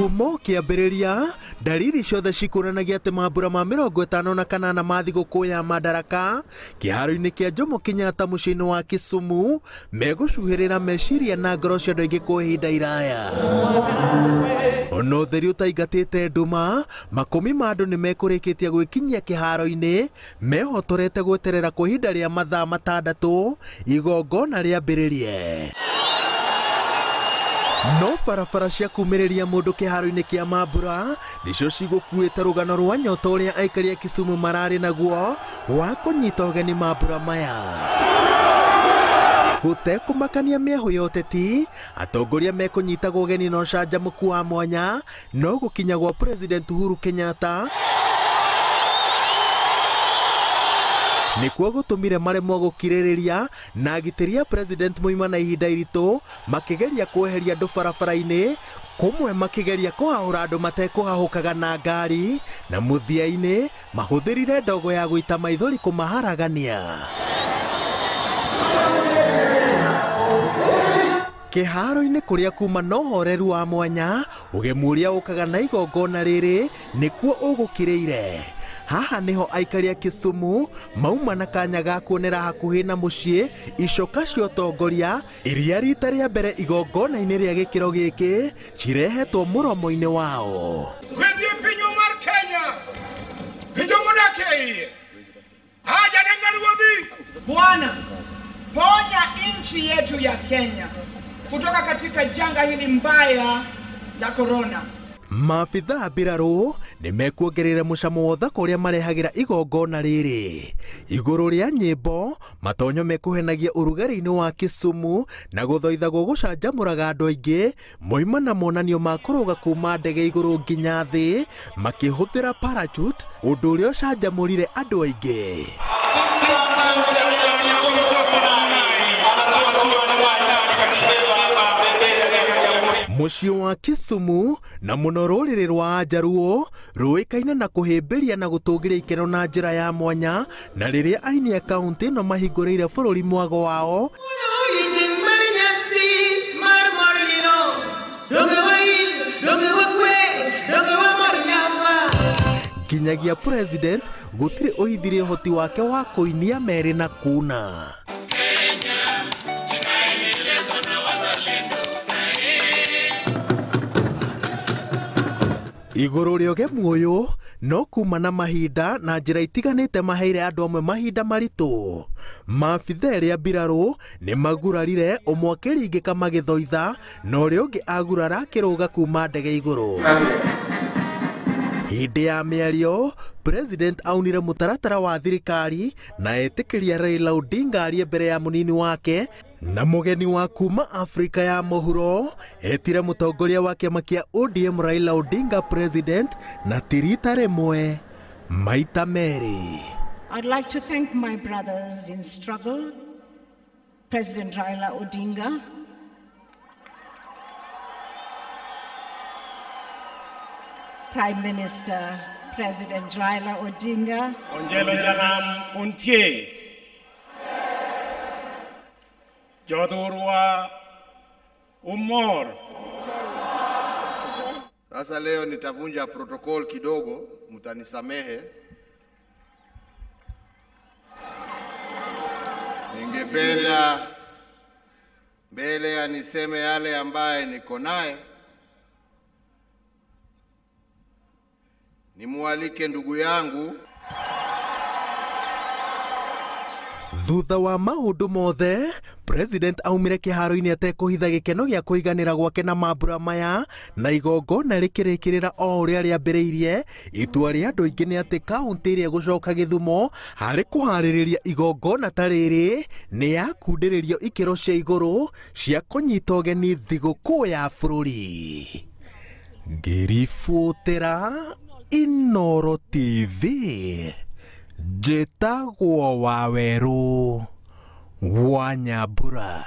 Kuma kĩambĩrĩria dalili ciothe cikonanagia atĩ mambura ma 58 ma thigũkũ ya Madaraka kĩharo-inĩ kĩa Jomo Kenyatta mũciĩ-inĩ wa Kisumu megũcuhĩrĩra meciria na ngoro cia andũ aingĩ kwa ihinda iraya. Ona ũtheri ũtaingatĩte nduma, makũmi ma andũ nĩmekũrĩkĩtie gwĩkinyia kĩharo-inĩ mehotorete gweterera kwa ihinda rĩa mathaa 6 igongona rĩambĩrĩrie. No barabara cia kumĩrĩria mũndũ kĩharo-inĩ kĩa mambura nĩcio cigũkuĩte rũgano rwa nyota ũrĩa aikari a Kisumu mararĩ naguo wa kũnyita ũgeni mambura maya. Gũtekũmakania mĩahũ ya ũteti, atongoria mekũnyitagwo ũgeni na ũcanjamũku wa mwanya no gũkinya gwa President Uhuru Kenyatta nĩkuo gũtũmire maremwo gũkirĩrĩria na agitĩri a President moima na ihinda iritũ makĩgeria kweheria andũ barabara-inĩ, kũmwe makĩgeria kũhahũra andũ matekũhahũkaga na ngari, na mũthia-inĩ mahũthĩrire ndogo ya gũita maithori kũmaharagania. Kĩharo-inĩ kũrĩa kuma na ũhoreru wa mwanya, ũgemu ũrĩa ũkaga na igongona rĩrĩ nĩkuo ũgũkĩrĩire. Haha niho aikari a Kisumu mauma na kanya ga kuonera hakuhĩ na mũciĩ icoka cia ũtongoria iria rita rĩa mbere igongona-inĩ rĩa gĩkĩro gĩkĩ cirehetwo mũromo-inĩ wao. Bwana, ponya nchi yetu ya Kenya kutoka katika janga hili mbaya la corona. Maabithaa mbirarũ nĩmekuongerera mũcamo wa ũthaka ũrĩa marehagĩra igongona rĩrĩ. Igũrũ rĩa nyĩmbo, matonyo mekũhenagia ũrugarĩ-inĩ wa Kisumu na gũthoithagwo gũcanjamũraga andũ aingĩ moima na monanio ma kũrũga kuma ndege igũrũ nginya thĩ makĩhũthĩra parachute, ũndũ ũrĩa ũcanjamũrire andũ aingĩ. Mũciĩ wa Kisumu na mũno rũrĩrĩ rwa Ajaruo rũĩkaine na kũhĩmbĩria na gũtũgĩria ikeno na njĩra ya mwanya, na rĩrĩa aini a kaũntĩ ĩno mahingũrĩire bũrũri mwago wao nginyagia President gũtirĩ ũhithire ũhoti wake wa kũinia merĩ na kuna. Igũrũ rĩa ũgemu ũyũ no kuma na mahinda na njĩra itiganĩte maheire andũ amwe mahinda maritũ. Maabithaa erĩ a mbirarũ nĩmagurarire ũmwe akĩringĩka magĩthoitha na ũrĩa ũngĩ agurara akĩrũga kuma ndege igũrũ. Hĩndĩ ya mĩario, President aunire mũtaratara wa thirikari na etĩkĩria Raila Odinga arie mbere ya mũnini wake na mũgeni wa kuma Afrika ya mũhuro etire mũtongoria wa kĩama kĩa ODM Raila Odinga President na ti rita rĩmwe maita merĩ. I'd like to thank my brothers in struggle, President Raila Odinga, Prime Minister President Raila Odinga, Onjelo Janam Untie, Jodhurwa Umor. Sasa leo nitavunja protocol kidogo, mtanisamehe. Ningependa mbele ya niseme yale ambaye niko naye, nimualike ndugu yangu. Thutha wa maũndũ mothe, President aumire kĩharo-inĩ atekũhitha gĩkeno gĩa kũiganĩra gwake na mambura maya na igongona rĩkĩrĩkĩrĩra o ũrĩa rĩambĩrĩirie. Itua rĩa andũ aingĩ nĩ atĩ kaũntĩ ĩrĩa ĩgũcoka Gĩthumo harĩ kũharĩrĩria igongona ta rĩrĩ nĩ yakundĩrĩrio ikĩro cia igũrũ cia kũnyita ũgeni thigũkũ ya bũrũri. Ngĩribotera Inooro TV, njĩtagwo Wawerũ wa Nyambura.